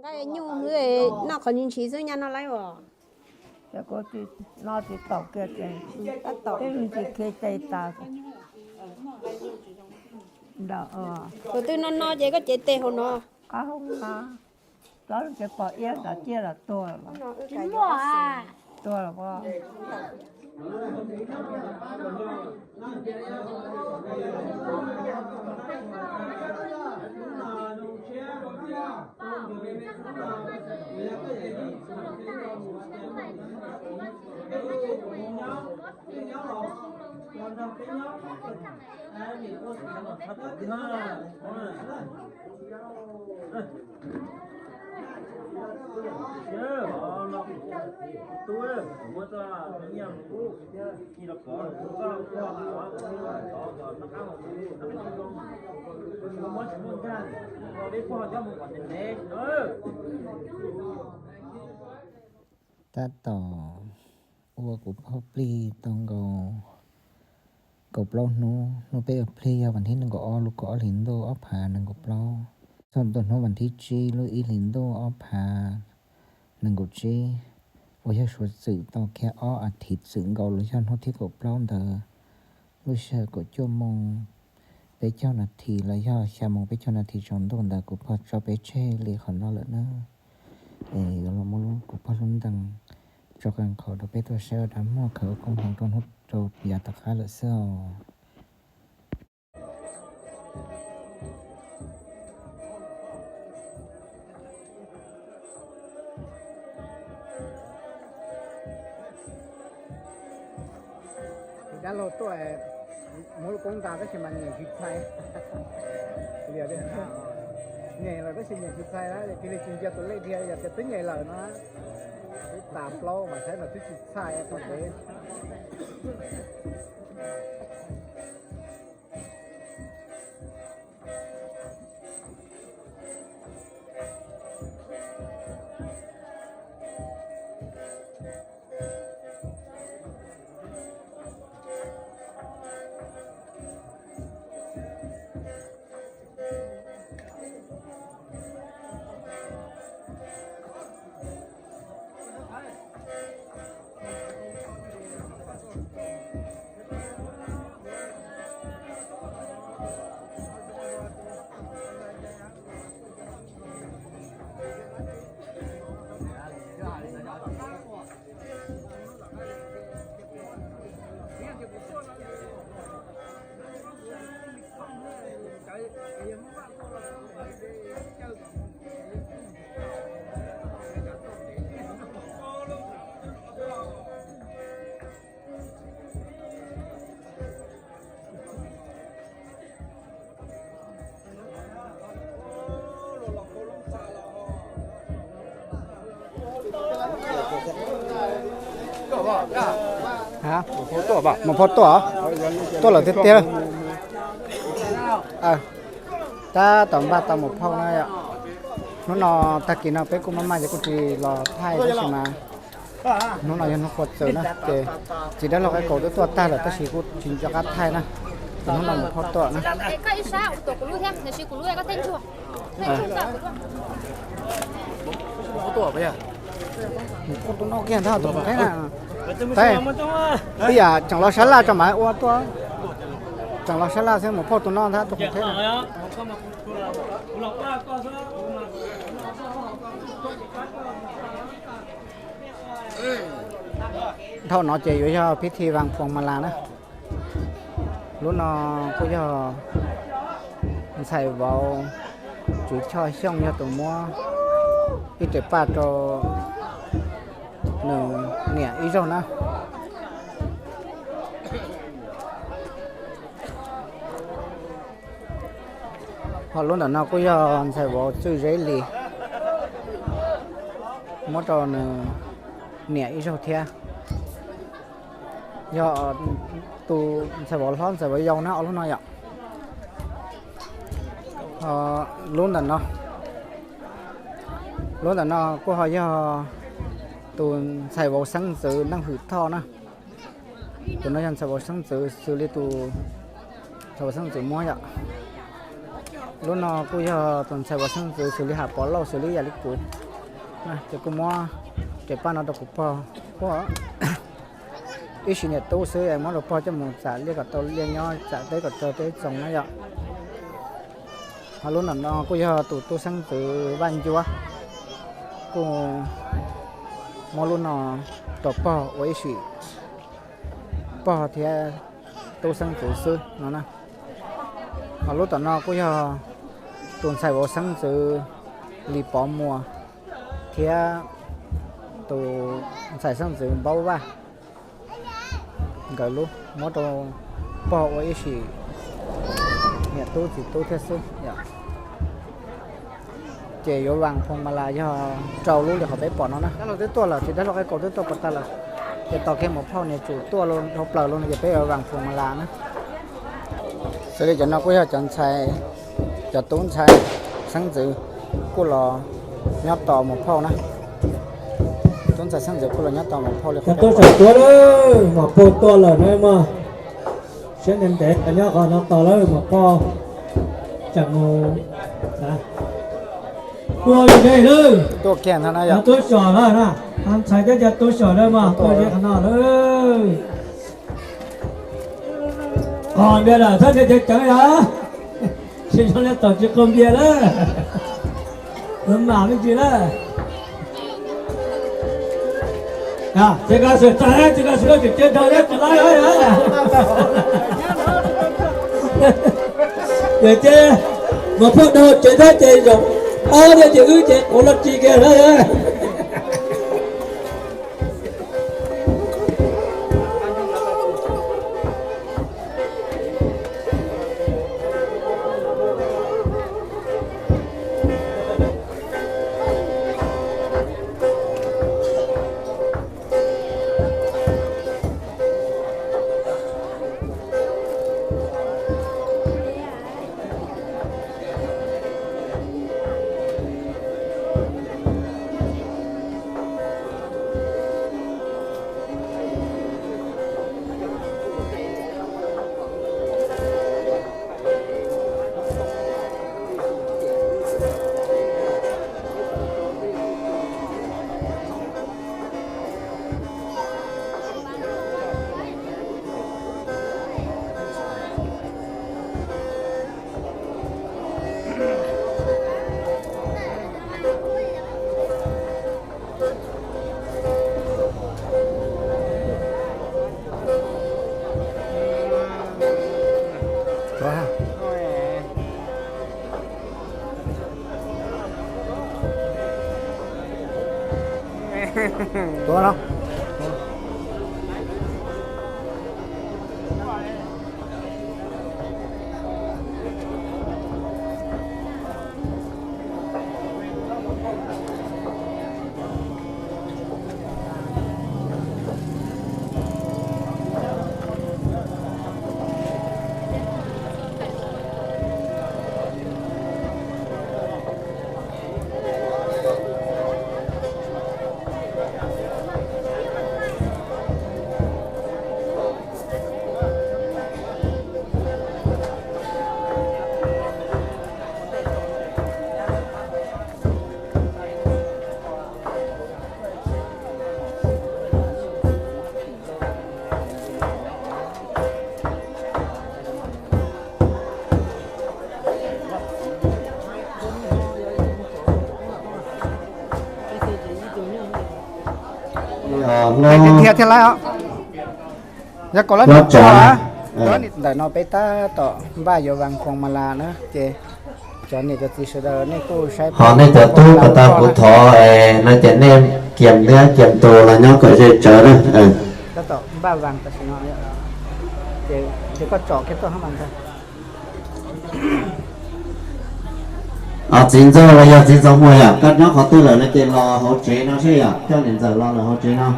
Nyuj noj qhov ntshis ntshis xwb nyaj noj laib os. Ces kuv tsis noj tsis taus kiag ces tab tom tib tsis khi ces tas. Tus twg no no ces koj cev tes hauv no. Qab hoob no, cov ces pom iab ntawd ciaj los tuag lawm. Tsis muaj, tuag lawm. Tab tom ua kuv phauj plig tau nkaus kaum plaub hnub, hnub peb ua plig yog vas thib nees nkaum ob lub kaum ob hlis ntuj ob phav nees nkaum plaub, txog ntua hnub vas thib tsib lub ib hlis ntuj ob phav nees nkaum tsib, uas yog suav txwm tau kiag ob as thiv txwm nkaus los yog hnub thib kaum plaub ntawd, lub sij hawm kaum cuaj moos peb caug nas this los yog xya moos peb caug nas this tsaus ntuj ntawd kuv pog tso peb tseg li qhov no lawm na. Es yuav los muab lub kuv pog lub ntees tso qee qhov rau peb tuaj saib ua dab muag khaws ua koob hmoov rau hnub rau yav tom qab lawm xwb os. Tus dab laug tuaj muab lub koob nqa tab sis mas niam tsis txhais. Niam los tab sis niam tsis txhais na, cia li tsis ntsia tus lej dhia yog tias twb nyem lawm no. Twb tas plaub mas saib mas twb tsis txhais tau pem. Mus phauj tuaj, tuaj lawm tiag tiag. Tab tom npaj tau mus phauj na yom. Hnub no tag kis no peb kuj maj maj ces kuj tsis los thaij tab sis mas hnub no yog hnub qhua txawm na ces txiv dab laug qaib kaus twb tuaj tag lawm tab sis kuj tsis nco qab thaij na. Ces hnub no mus phauj tuaj na. Mus phauj tus no kiag ntag tus qhov qheb na. Tib yam tseem los sab laj tso mas ua tuaj. Tseem los sab laj xwb mus phauj tus no ntag tus qhov qheb na. Dhau no ces yuav yog phib thi vas phuas mas las na. Lub no kuj yog ntxhais vauv Tswv Choj Xyooj yog tus muab ib rev paj rau nws niam ib zaug na. Ho lub ntawm no kuj yog ntxhais vauv Txwj Zeb Lis muab rau nws niam ib zaug thiab. Yog tus ntxhais vauv hlob ntxhais vauv yau na ob lub no yom. Ho lub ntawm no, lub ntawm no kuj ho yog tus ntxhais vauv xeeb ntxwv Neej Hwm Thoj na. Tus no yog ntxhais vauv xeeb ntxwv xws li tus ntxhais vauv xeeb ntxwv muab yom. Lub no kuj yog tus ntxhais vauv xeeb ntxwv xws li Ham Pov Lauj xws li yam li kuv, ces kuj muab tes paj no rau kuv pog, kuj ib sim niam tub xwb, muab rau pog coj mus txam liaj kom tau liaj nyob, txam teb kom tau teb txoos na yom. Ho lub no kuj yog tus tub xeeb ntxwv Vaj Ncuab, kuj muab lub no rau pog ua ib sim pog thiab tub xeeb ntxwv xwb no na. Ho lub tom no kuj yog tus ntxhais vauv xeeb ntxwv Lis Pov Muas thiab tus ntxhais xeeb ntxwv Npaub Vaj, nkawd lub muab rau pog ua ib sim niam tub txiv tub thiab xwb. Ces yuav vas phuas mas las yog rau lub li qhov peb pom no na. Dab laug twb tuaj lawm, ces dab laug Qaib Kaus twb tuaj puas tag lawm, ces tos kiag muam phauj niam tsum tuaj dhau plaws lawm no ces peb yuav vas phuas mas las na. Xws li cov no kuj yog cov ntxhais, cov tub ntxhais xeeb ntxwv kuj los nyob tos muam phauj na. Tub ntxhais xeeb ntxwv kuj los nyob tos muam phauj li qhov peb pom. Tuaj lawm, muam phauj tuaj lawm na mog. Siab ntev ntev nyob qhov no tos lawm muam phauj tseem mus. Tuaj li lawm, tuaj kiag ntag na yom. Tub xyom na, ntxhais cov cov tub xyom na mog, tuaj li qhov no lawm. Qhov npias lawm txhob nrhiav cawv cawv yom. Tsis zoo li tom tsis qaug npias lawm. Mam me ntsis lawm. Ces koj xwm txog, ces koj xwm loj tseem cia dhau thiab tsis laib. Yog ces muam phauj dhau tsev thiab ces zaum ob thiab ces wb ces quav los ris kiag na. Thiab thiab lawm os. Yog kaum lab nus tsua. Ntawm no peb tab tom npaj yuav vas khoom mas las na ces cov niam cov txiv sawv daws nej kuj saib. Ho nej cov tub puas tau kuv thov no ces nej kiam ntiab kiam tus los nyob kom ze tsawv na. Tab tom npaj vas tam sim no ces koj tsom kiag tuaj hab mas ntag. Txiv ntxawg los yog txiv ntxawg muag yom, koj nyob qhov twg lawm no ces los hauv tsev no seb yom, coj niam ntxawm los lawm hauv tsev no.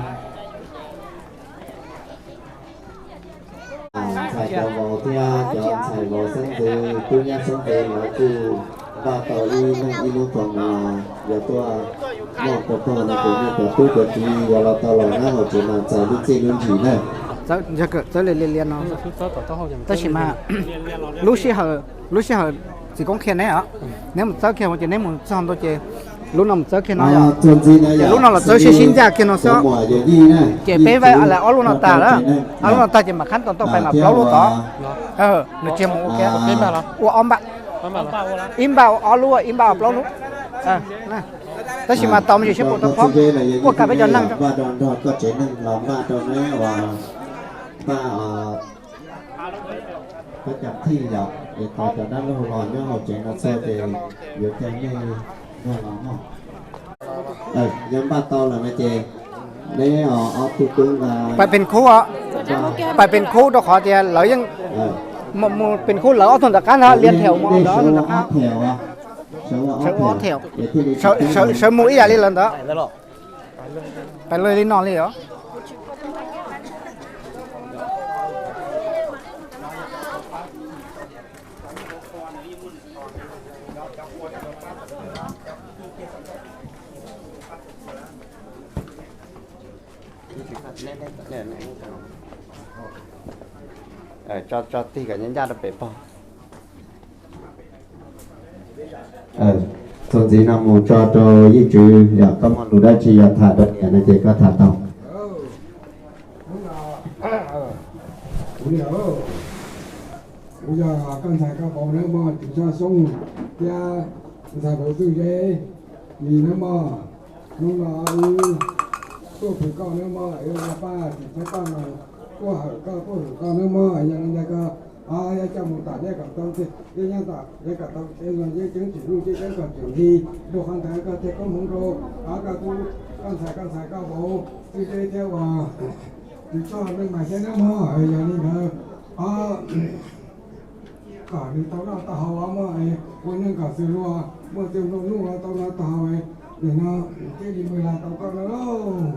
Ntxhais cov vauv thiab cov ntxhais vauv xeeb ntxwv, tub nyab xeeb ntxwv lawv kuj npaj tau ib leeg ib lub khoom no yuav tuaj noj ua pog no ces nej cov tub cov kiv yuav los tau los nyob hauv tsev mas txais lub txij lub nthim na. Txawb li li no, tab sis mas lub sij hawm, lub sij hawm Txiv Koob qhia neb os, neb mus txawb kiag ces neb mus txog ntua ces lub no mus txawb kiag no, ces lub no los txawb sib sib ncaj kiag no xwb. Ces peb lam ob lub no tag lawm, ob lub no tag ces mam qhab tau tau pais mam plaub lub tod. Nws tsis mus ua, ua ob npaj, ib npaj ua ob lub, ib npaj ua plaub lub. Tab sis mas tos me ntsis seb puas tau phob, kuaj kag peb cov neeg. Npaj rau nrog koj tsev neeg los npaj rau neb uas npaj pab cov thij yom, es tos cov dab laug los nyob hauv tsev no txog ces yuav coj nej nrog los mog. Yog npaj tau lawm no ces neb ob tug tub nqa pais pem khub, pais pem khub rau qhov tias lawv yeej mus pem khub, lawv ob tug ntawm qab ntag, lia thiaum mus lawv ob tug ntawm qab. Sawv ua ob thiaum, sawv mus ib yam li lawv ntawd. Pais li no li os. Tso tig kom ncaj rau pem pog. Txuas ntxiv no mus tso rau yeej tswv yom, koj muaj lus dab tsi yog tham rau niam no ces koj tham tau. Kuv yog koj ntxhais koj vauv nawb mog, Tim Tshaj Xyoob thiab ntxhais vauv Txwj Zeb Lis nawb mog. Hnub no wb tuaj pem koj nawb mog, wb ua paj tim thiab koj no, tuaj hawm koj tuaj hawm koj nawb mog, yog li ntawd koj coj mus tom nej kom tau, nej nyob tom nej kom tau tsev los yeeb ceeb tsim nuj ceeb ceeb kom tseem nti, dua qhov ntawd koj thiaj koob hmoov rau koj tub, koj ntxhais koj ntxhais koj vauv Txwj Zeb thiab uas Tim Tshaj Xyoob mas thiab nawb mog, yog li ntawd kom nws tau noj tau haus mog, ua neeg kom xws luag muaj txiag nplua nuj tau noj tau haus, nim no thiaj li mus lag tau koj no lauj.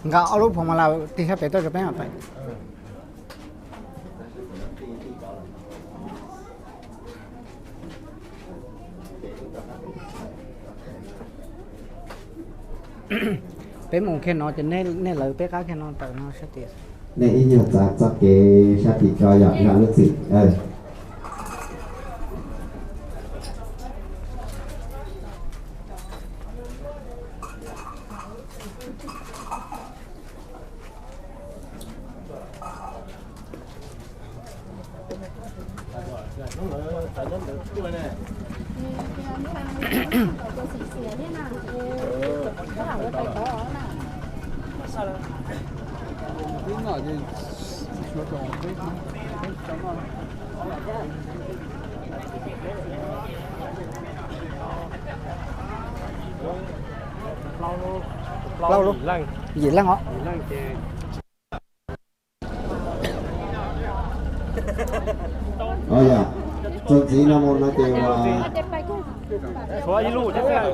Nqa ob lub phoo mas la tig sab pem tuaj rau peb mam pais. Peb mus kiag no ces nej lawv peb qab kiag no tawm no sab tim. Nej ib nyuag txav txoj kev sab tim tso yom, zam lub txim. Plaub lub, yim leej os. Txuas ntxiv no mus no ces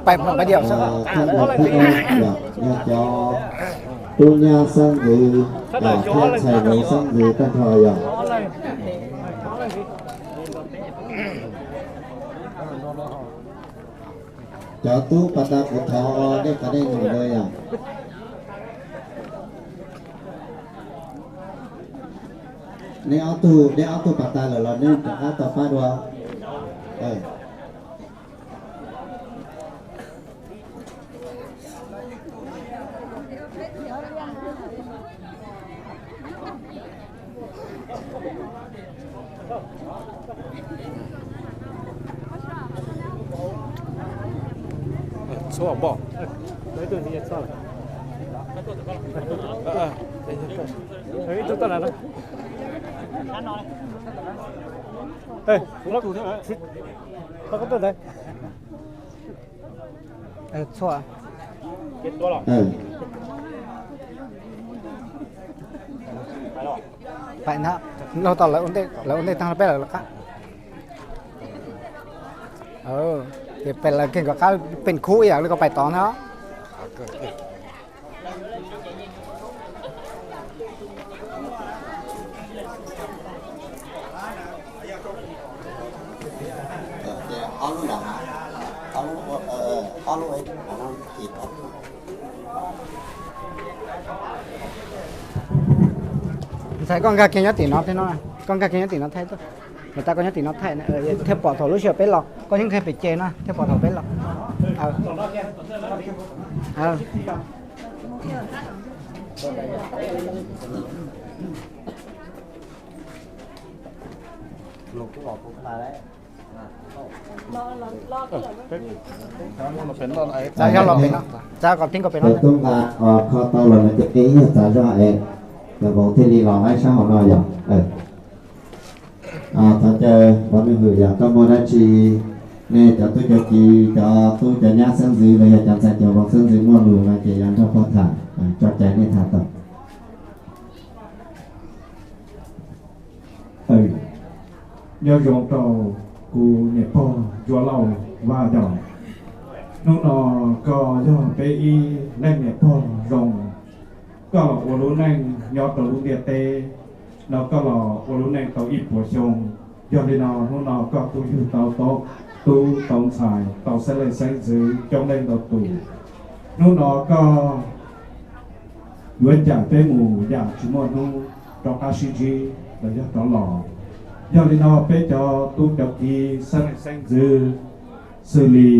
pais pais diam. Yog cov tub nyab xeeb ntxwv, thiab ntxhais vauv xeeb ntxwv tag nrho yog. Cov tub pas tas kuv thov nej qhov nej nug ntawd yom. Neb ob tug, neb ob tug pas tas lawm los neb rov qab tau pab dua. Txhua npoj. Txhua. Pais ntag, laug tau lawv ua ntej tag peb lawv lawv qab. Ces peb lawv keeg kom qab pem khub ib yam li koj pais tod ntag. Ob lub nram, ob lub, ob lub, ntxhais koj nkag kiag nyob tim no thiab no, koj nkag kiag nyob tim no thaij tuaj. Lawv tas koj nyob tim no thaij thiaj pom thaum lub sij hawm peb los, koj nyob nkag pem ces no thiaj pom thaum peb los. Txav zog los pem no, txav kom tib nkaus pem no. Tub nqa kho tau los lawv tias peb ib nyuag txav zog es, cov vauv thiaj li los laib sab hauv no yom. Thov caw vauv nws hwm yog koj muaj dab tsi, nej cov tub cov kiv, cov tub cov nyab xeeb ntxwv los yog cov ntxhais cov vauv xeeb ntxwv muaj lus no ces yog nrog pog tham, tso cai nej tham tau. Nyob zoo rau kuv niam pog Ntsuab Lauj Vaj Yos. Hnub no koj yog peb ib leeg niam pog zoo, koj los ua lub neej nyob rau lub ntiaj teb no, koj los ua lub neej tau ib puas xyoo. Yog li no hnub no koj kuj yug tau tub tau ntxhais tau xeeb leej xeeb ntxwv coob leej ntau tus. Hnub no koj yuav ncaim peb mus yam tsis muaj hnub rov qab sib ntsib los yog rov los. Yog li no peb cov tub cov kiv xeeb leej xeeb ntxwv, xws li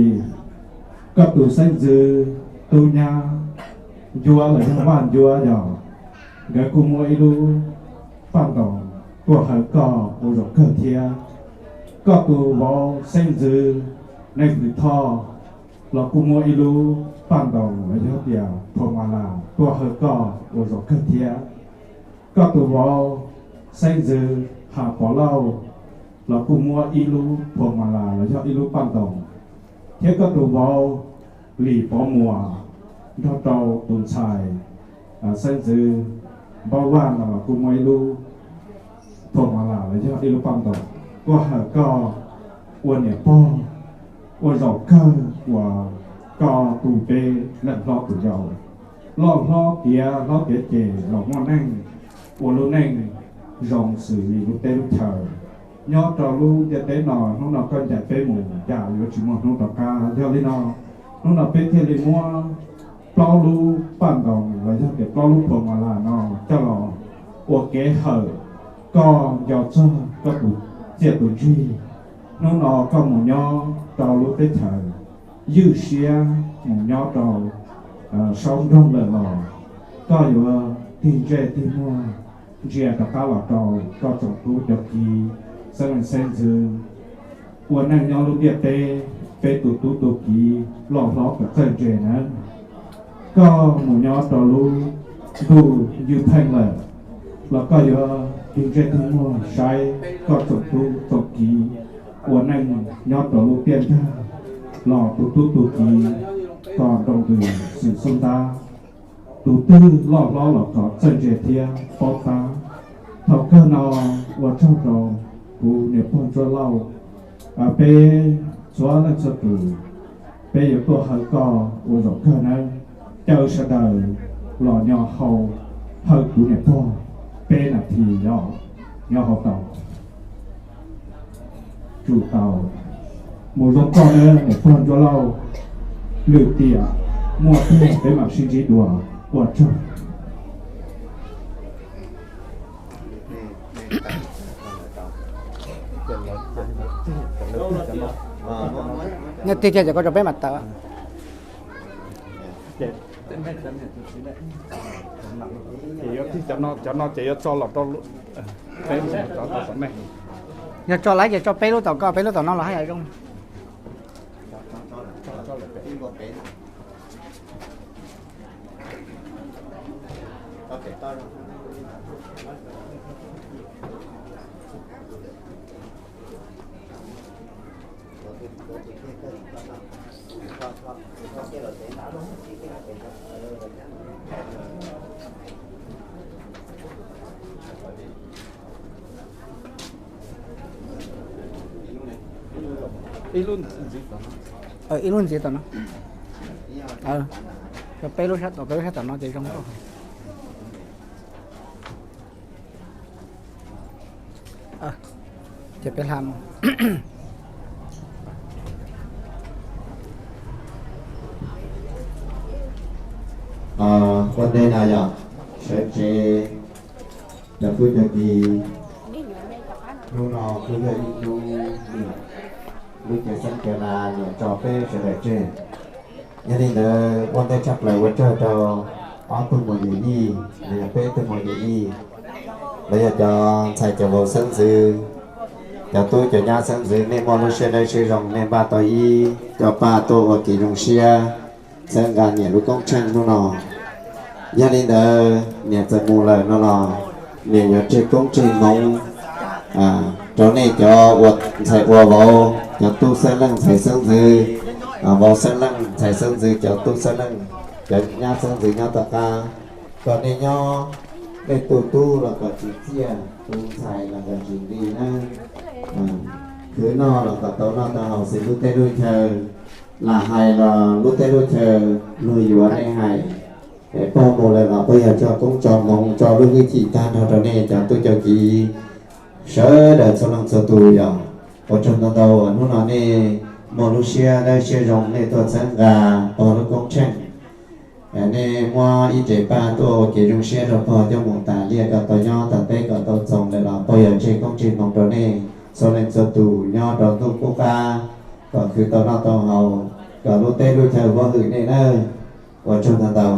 koj tus xeeb ntxwv tub nyab Ncuab los yog Vaj Ncuab yog, nkawd kuj muab ib lub paj ntaus tuaj hawm koj ua zaum kawg thiab. Koj tus vauv xeeb ntxwv Neej Hwm Thoj los kuj muab ib lub paj ntaus los yog tias phua ma las tuaj hawm koj ua zaum kawg thiab. Koj tus vauv xeeb ntxwv Ham Pov Lauj los kuj muab ib lub phua ma las los yog ib lub paj ntaus, thiab koj tus vauv Lis Pov Muas nrog rau tus ntxhais xeeb ntxwv Npaub Vaj no los kuj muab ib lub phua ma las los yog ib lub paj ntaus tuaj hawm koj ua niam pog ua zaum kawg uas koj tu peb leej hlob tus yau loj hlob tiav hlob tiav ces los muaj neej ua lub neej zoo xws li lub teb lub chaw. Nyob rau lub ntiaj teb no hnub no koj ncaim peb mus cas yuav tsis muaj hnub rov qab. Yog li no hnub no peb thiaj li muab plaub lub paj ntaus los yog tias plaub lub phua ma las no coj los ua kev hawm koj nco txog koj tus txiaj tus ntsig. Hnub no koj mus nyob rau lub teb chaws ywj siab, mus nyob rau saub nroog lawm los koj yuav tig ntsej tig muag ntsia rov qab los rau koj tsoom tub cov kiv xeeb leej xeeb ntxwv ua neej nyob lub ntiaj teb, peb tus tub tus kiv loj hlob kom txawj ntse nawb. Koj mus nyob rau lub ntuj ywj pheej lawm los koj yuav tig ntsej tig muag saib koj tsoom tub tsoom kiv ua neej nyob rau lub tiaj nrag los tus tub tus kiv kom nroo ntws xwm xub ntab, tus twg loj hlob los kom txawj ntse thiab paub tab. Thaum kawg no ua tsaug rau kuv niam pog Ntsuab Lauj, peb txhua leej txhua tus peb yuav tuaj hawm koj ua zaum kawg nawb. Caw sawv daws los nyo hau hawm kuv niam pog peb nas this os. Nyo hau tau, tsum tau. Mus zoo koj nawb niam pog Ntsuab Lauj, lwm tiam muaj tiag peb mam sib ntsib dua. Ua tsaug. Nyob tig kiag ces koj rau peb mam tawm. Ces yuav tig cov no, cov no ces yuav tso los rau peb, yog tso lawm ces tso peb lub tom koj, peb lub tom no los haj yam zoo. Ib lub ntxiv tom no, ib lub ntxiv tom no, peb lub sab tom, peb lub sab tom no ces zoo. Ces peb hla mus. Ua ntej no yog sawv tsev cov tub cov ki, hnub no kuj yog ib hnub niam lub caij xeeb caij na niam tso peb sawv daws tseg. Yog li ntawd ua ntej tshaj plaws ua tsaug rau ob tug muam yawm yij, los yog peb tug muam yawm yij, los yog cov ntxhais cov vauv xeeb ntxwv, cov tub cov nyab xeeb ntxwv, nej muaj lub siab dawb siab zoo, nej npaj tau ib co paj tuaj ua kev zoo siab txhawb nqa niam lub koob tsheej hnub no. Yog li ntawd niam txawm mus lawm no los niam yuav tseg koob tseg hmoov rau nej cov ua ntxhais ua vauv, cov tub xeeb leej ntxhais xeeb ntxwv, vauv xeeb leej ntxhais xeeb ntxwv, cov tub xeeb leej, cov nyab xeeb ntxwv nyob tom qab, kom nej nyob, nej tus tub los kom tsis txiaj, tus ntxhais los kom tsis nqi na. Khwv noj los kom tau noj tau haus xws lub teb lub chaw, lam hais los lub teb lub chaw luag yuav nej hais. Es pog mus lawm los pog yog tso koob tso hmoov tso lub hwj chim tag nrho rau nej cov tub cov ki sawv daws txhua leej txhua tus yog ua tsaug ntau ntau uas hnub no nej muaj lub siab dawb siab zoo nej tuaj txhawb nqa pog lub koob tsheej. Nej muab ib rev paj tuaj ua kev zoo siab rau pog coj mus tas liaj kom tau nyob tas teb kom tau txoos lawm los pog yog tseg koob tseg hmoov rau nej txhua leej txhua tus nyob rau ntuj qub qab, kom khwv tau noj tau haus, kom lub teb lub chaw huab hwm nej nawb. Ua tsaug ntau ntau.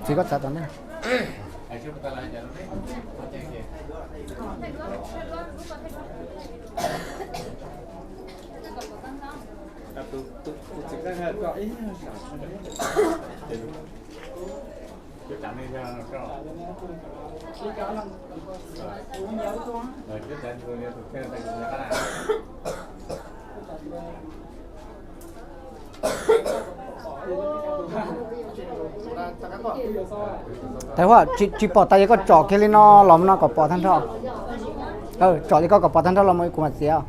Tsis koj txav tau ne. Tau, tsis pom tas, yog koj tsom kiag li no los no kom pom tag nrho. Tsom li koj kom pom tag nrho los mus kuv mam txiav.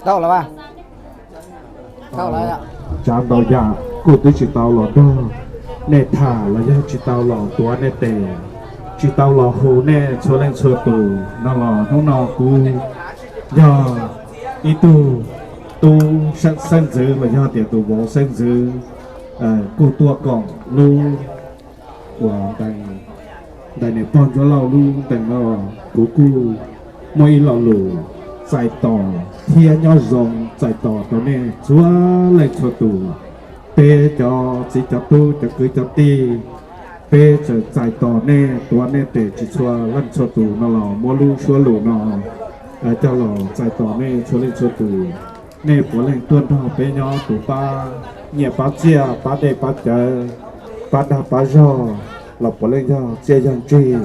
Tau lawm, tau lawm. Tsav ntau yam kuj twb tsis tau los nrog nej tham los yog tsis tau los tuav nej tes, tsis tau los hu nej txhua leej txhua tus no los hnub no kuv yog ib tug tub xeeb ntxwv los yog tias tus vauv xeeb ntxwv kuj tuaj koom lub uas ntais, ntais niam pog Ntsuab Lauj lub ntees no, kuv kuj muaj ib lo lus txais tos thiab nyob zoo txais tos rau nej txhua leej txhua tus. Peb cov txiv cov tub cov kwv cov tij, peb txawm txais tos nej tuav nej tes tsis txhua leej txhua tus no los muab lub suab lus no coj los txais tos nej txhua leej txhua tus. Nej puav leej tuaj nrog peb nyob tus pab nyiaj pab txiaj pab dej pab cawv, pab dag pab zog los puav leej yog txiaj yog ntsig,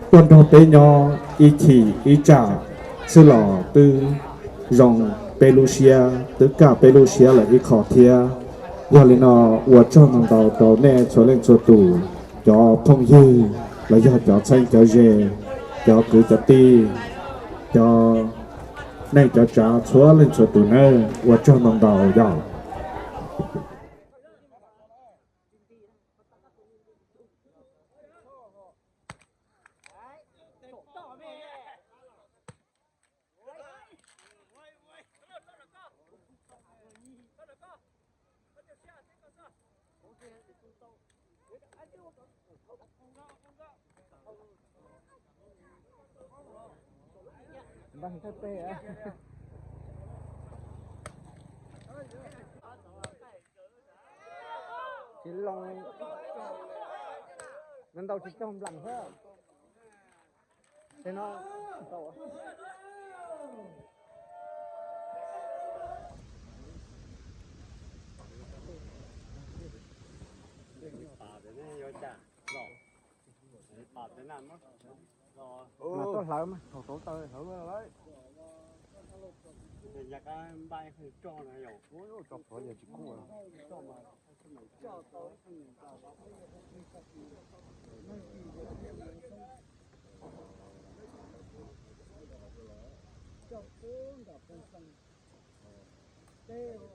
tuaj nrog peb nyob ib chim ib tsam xwb los twb zoo peb lub siab, twb kaj peb lub siab lawm ib qho thiab. Yog li no ua tsaug ntau ntau rau nej txhua leej txhua tus, cov phooj ywg los yog cov txheeb cov ze, cov kwv cov tij, cov neej cov tsav txhua leej txhua tus nawb, ua tsaug ntau ntau yog. Tsis loo, ntau tsis tau nplam xwb. Tej no tau. Mas Hlawv mas thaum tau taws hlawv lawm. Tso plhuav yog tsis kub. Coj pub nram pes xees teb